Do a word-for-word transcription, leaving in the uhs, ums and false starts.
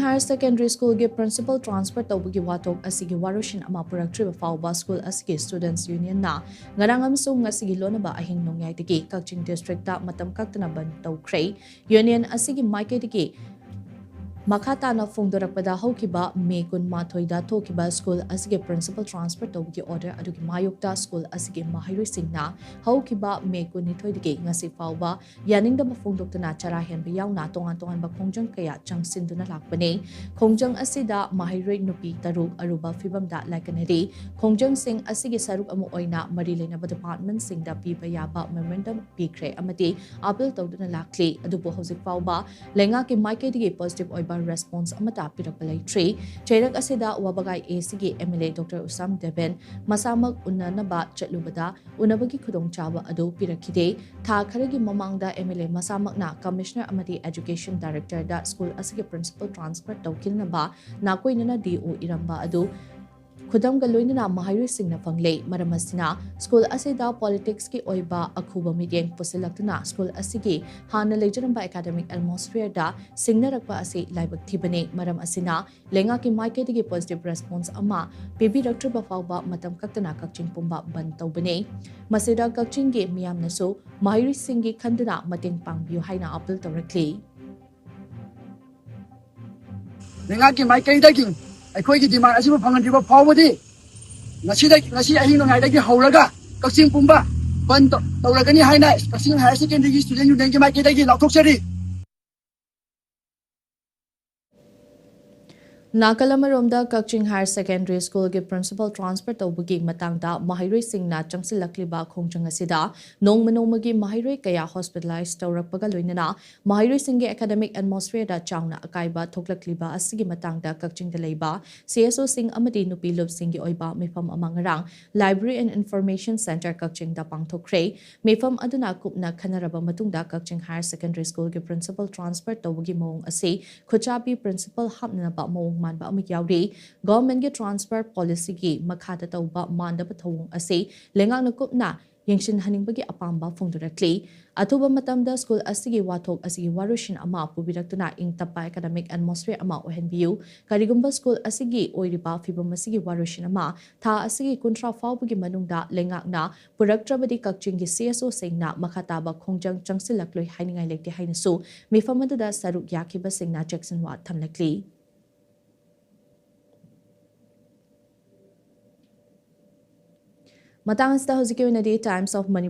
Higher Secondary Schoolꯒꯤ principal transfer ꯇꯧꯕꯒꯤ ꯋꯥꯊꯣꯛ ꯑꯁꯤꯒꯤ ꯋꯥꯔꯣꯏꯁꯤꯟ ꯑꯃ ꯄꯨꯔꯛꯇ꯭ꯔꯤꯕ ꯐꯥꯎꯕ school ꯑꯁꯤꯒꯤ students unionꯅ ꯉꯔꯥꯡ ꯑꯃꯁꯨꯡ ꯉꯁꯤꯒꯤ ꯂꯣꯟꯅꯕ ꯑꯍꯤꯡ ꯅꯣꯡꯌꯥꯏꯗꯒꯤ ꯀꯛꯆꯤꯡ districtꯇ ꯃꯇꯝ ꯀꯛꯇꯅ ꯕꯟ ꯇꯧꯈ꯭ꯔꯦ꯫ Union ꯑꯁꯤꯒꯤ ꯃꯥꯏꯀꯩꯗꯒꯤ ꯃꯈꯥ ꯇꯥꯅ ꯐꯣꯡꯗꯣꯔꯛꯄꯗ, ꯍꯧꯈꯤꯕ ꯃꯦ ꯀꯨꯟꯃꯥꯊꯣꯏꯗ ꯊꯣꯛꯈꯤꯕ school ꯑꯁꯤꯒꯤ principal transfer ꯇꯧꯕꯒꯤ order ꯑꯗꯨꯒꯤ ꯃꯥꯌꯣꯛꯇ school ꯑꯁꯤꯒꯤ ꯃꯍꯩꯔꯣꯏꯁꯤꯡꯅ ꯍꯧꯈꯤꯕ ꯃꯦ ꯀꯨꯟꯅꯤꯊꯣꯏꯗꯒꯤ ꯉꯁꯤ ꯐꯥꯎꯕ ꯌꯥꯅꯤꯡꯗꯕ ꯐꯣꯡꯗꯣꯛꯇꯨꯅ ꯆꯔꯥ ꯍꯦꯟꯕ ꯌꯥꯎꯅ ꯇꯣꯉꯥꯟ ꯇꯣꯉꯥꯟꯕ ꯈꯣꯡꯖꯪ ꯀꯌꯥ ꯆꯪꯁꯤꯟꯗꯨꯅ ꯂꯥꯛꯄꯅꯤ꯫ ꯈꯣꯡꯖꯪ ꯑꯁꯤꯗ ꯃꯍꯩꯔꯣꯏ ꯅꯨꯄꯤ ꯇꯔꯨꯛ ꯑꯔꯨꯕ ꯐꯤꯕꯝꯗ ꯂꯥꯏꯀꯠꯅꯔꯤ꯫ ꯈꯣꯡꯖꯪꯁꯤꯡ ꯑꯁꯤꯒꯤ ꯁꯔꯨꯛ ꯑꯃ ꯑꯣꯏꯅ ꯃꯔꯤ ꯂꯩꯅꯕ departmentꯁꯤꯡꯗ ꯄꯤꯕ ꯌꯥꯕ memorandum ꯄꯤꯈ꯭ꯔꯦ ꯑꯃꯗꯤ appeal ꯇꯧꯗꯨꯅ ꯂꯥꯛꯂꯤ꯫ ꯑꯗꯨꯕꯨ ꯍꯧꯖꯤꯛ ꯐꯥꯎꯕ ꯂꯩꯉꯥꯛꯀꯤ ꯃꯥꯏꯀꯩꯗꯒꯤ positive ꯑꯣꯏꯕ response ꯑꯃꯠꯇ ꯄꯤꯔꯛꯄ ꯂꯩꯇ꯭ꯔꯤ꯫ ꯆꯩꯔꯛ ꯑꯁꯤꯗ ꯋꯥꯕꯒꯥꯏ ACꯒꯤ MLA Doctor ꯎꯁꯥꯝ ꯗꯦꯕꯦꯟ ꯃꯁꯥꯃꯛ ꯎꯅꯅꯕ ꯆꯠꯂꯨꯕꯗ ꯎꯅꯕꯒꯤ ꯈꯨꯗꯣꯡꯆꯥꯕ ꯑꯗꯨ ꯄꯤꯔꯛꯈꯤꯗꯦ꯫ ꯊꯥ ꯈꯔꯒꯤ ꯃꯃꯥꯡꯗ MLA ꯃꯁꯥꯃꯛꯅ Commissioner ꯑꯃꯗꯤ Education Directorꯗ school ꯑꯁꯤꯒꯤ principal transfer ꯇꯧꯈꯤꯅꯅꯕ ꯅꯥꯀꯣꯏꯅꯅ DO ꯏꯔꯝꯕ ꯑꯗꯨ ꯈꯨꯗꯝꯒ ꯂꯣꯏꯅꯅ ꯃꯍꯩꯔꯣꯏꯁꯤꯡꯅ ꯐꯪꯂꯦ꯫ ꯃꯔꯝ ꯑꯁꯤꯅ school ꯑꯁꯤꯗ politicsꯀꯤ ꯑꯣꯏꯕ ꯑꯈꯨꯕ ꯃꯤꯠꯌꯦꯡ ꯄꯨꯁꯤꯜꯂꯛꯇꯨꯅ school ꯑꯁꯤꯒꯤ ꯍꯥꯟꯅ ꯂꯩꯖꯔꯝꯕ academic atmosphereꯗ ꯁꯤꯡꯅꯔꯛꯄ ꯑꯁꯤ ꯂꯥꯏꯕꯛ ꯊꯤꯕꯅꯤ꯫ ꯃꯔꯝ ꯑꯁꯤꯅ ꯂꯩꯉꯥꯛꯀꯤ ꯃꯥꯏꯀꯩꯗꯒꯤ positive response ꯑꯃ ꯄꯤꯕꯤꯔꯛꯇ꯭ꯔꯤꯕ ꯐꯥꯎꯕ ꯃꯇꯝ ꯀꯛꯇꯅ ꯀꯛꯆꯤꯡ ꯄꯨꯝꯕ ꯕꯟ ꯇꯧꯕꯅꯤ꯫ ꯃꯁꯤꯗ ꯀꯛꯆꯤꯡꯒꯤ ꯃꯤꯌꯥꯝꯅꯁꯨ ꯃꯍꯩꯔꯣꯏꯁꯤꯡꯒꯤ ꯈꯟꯗꯨꯅ ꯃꯇꯦꯡ ꯄꯥꯡꯕꯤꯌꯨ ꯍꯥꯏꯅ appeal ꯇꯧꯔꯛꯂꯤ꯫ ꯂꯩꯉꯥꯛꯀꯤ ꯃꯥꯏꯀꯩꯗꯒꯤ ꯑꯩꯈꯣꯏꯒꯤ demand ꯑꯁꯤꯕꯨ ꯐꯪꯍꯟꯗ꯭ꯔꯤꯕ ꯐꯥꯎꯕꯗꯤ ꯉꯁꯤꯗꯒꯤ, ꯉꯁꯤ ꯑꯍꯤꯡ ꯅꯣꯡꯌꯥꯏꯗꯒꯤ ꯍꯧꯔꯒ ꯀꯛꯆꯤꯡ ꯄꯨꯝꯕ ꯕꯟ ꯇꯧ-, ꯇꯧꯔꯒꯅꯤ ꯍꯥꯏꯅ ꯀꯛꯆꯤꯡ Higher Secondary Student Unionꯒꯤ ꯃꯥꯏꯀꯩꯗꯒꯤ ꯂꯥꯎꯊꯣꯛꯆꯔꯤ꯫ ꯅꯥꯀꯜ ꯑꯃꯔꯣꯝꯗ, ꯀꯛꯆꯤꯡ Higher Secondary Schoolꯒꯤ principal transfer ꯇꯧꯕꯒꯤ ꯃꯇꯥꯡꯗ ꯃꯍꯩꯔꯣꯏꯁꯤꯡꯅ ꯆꯪꯁꯤꯜꯂꯛꯂꯤꯕ ꯈꯣꯡꯖꯪ ꯑꯁꯤꯗ ꯅꯣꯡꯃ ꯅꯣꯡꯃꯒꯤ ꯃꯍꯩꯔꯣꯏ ꯀꯌꯥ hospitalise ꯇꯧꯔꯛꯄꯒ ꯂꯣꯏꯅꯅ ꯃꯍꯩꯔꯣꯏꯁꯤꯡꯒꯤ academic atmosphereꯗ ꯆꯥꯎꯅ ꯑꯀꯥꯏꯕ ꯊꯣꯛꯂꯛꯂꯤꯕ ꯑꯁꯤꯒꯤ ꯃꯇꯥꯡꯗ ꯀꯛꯆꯤꯡꯗ ꯂꯩꯕ CSOꯁꯤꯡ ꯑꯃꯗꯤ ꯅꯨꯄꯤ ꯂꯨꯞꯁꯤꯡꯒꯤ ꯑꯣꯏꯕ ꯃꯤꯐꯝ ꯑꯃ ꯉꯔꯥꯡ Library and Information Centre ꯀꯛꯆꯤꯡꯗ ꯄꯥꯡꯊꯣꯛꯈ꯭ꯔꯦ꯫ ꯃꯤꯐꯝ ꯑꯗꯨꯅ ꯀꯨꯞꯅ ꯈꯟꯅꯔꯕ ꯃꯇꯨꯡꯗ ꯀꯛꯆꯤꯡ Higher Secondary Schoolꯒꯤ principal transfer ꯇꯧꯕꯒꯤ ꯃꯑꯣꯡ ꯑꯁꯤ ꯈꯨꯠꯆꯥꯕꯤ principal ꯍꯥꯞꯅꯅꯕ ꯃꯑꯣꯡ ꯃꯥꯟꯕ ꯑꯃ ꯌꯥꯎꯔꯤ꯫ Governmentꯀꯤ transfer policyꯒꯤ ꯃꯈꯥꯗ ꯇꯧꯕ ꯃꯥꯟꯗꯕ ꯊꯧꯑꯣꯡ ꯑꯁꯤ ꯂꯩꯉꯥꯛꯅ ꯀꯨꯞꯅ ꯌꯦꯡꯁꯤꯟꯍꯟꯅꯤꯡꯕꯒꯤ ꯑꯄꯥꯝꯕ ꯐꯣꯡꯗꯣꯔꯛꯂꯤ꯫ ꯑꯊꯨꯕ ꯃꯇꯝꯗ ꯁ꯭ꯀꯨꯜ ꯑꯁꯤꯒꯤ ꯋꯥꯊꯣꯛ ꯑꯁꯤꯒꯤ ꯋꯥꯔꯣꯏꯁꯤꯟ ꯑꯃ ꯄꯨꯕꯤꯔꯛꯇꯨꯅ ꯏꯪ ꯇꯞꯄ academic atmosphere ꯑꯃ ꯑꯣꯏꯍꯟꯕꯤꯌꯨ꯫ ꯀꯔꯤꯒꯨꯝꯕ ꯁ꯭ꯀꯨꯜ ꯑꯁꯤꯒꯤ ꯑꯣꯏꯔꯤꯕ ꯐꯤꯕꯝ ꯑꯁꯤꯒꯤ ꯋꯥꯔꯣꯏꯁꯤꯟ ꯑꯃ ꯊꯥ ꯑꯁꯤꯒꯤ ꯀꯨꯟꯊ꯭ꯔꯥ ꯐꯥꯎꯕꯒꯤ ꯃꯅꯨꯡꯗ ꯂꯩꯉꯥꯛꯅ ꯄꯨꯔꯛꯇ꯭ꯔꯕꯗꯤ ꯀꯛꯆꯤꯡꯒꯤ C S Oꯁꯤꯡꯅ ꯃꯈꯥ ꯇꯥꯕ ꯈꯣꯡꯖꯪ ꯆꯪꯁꯤꯜꯂꯛꯂꯣꯏ ꯍꯥꯏꯅꯤꯡꯉꯥꯏ ꯂꯩꯇꯦ ꯍꯥꯏꯅꯁꯨ ꯃꯤꯐꯝ ꯑꯗꯨꯗ ꯁꯔꯨꯛ ꯌꯥꯈꯤꯕꯁꯤꯡꯅ ꯆꯦꯛꯁꯤꯟꯋꯥ ꯊꯝꯂꯛꯂꯤ꯫ ꯃꯇꯥꯡ ꯑꯁꯤꯗ ꯍꯧꯖꯤꯛꯀꯤ ꯑꯣꯏꯅꯗꯤ Times of Manipur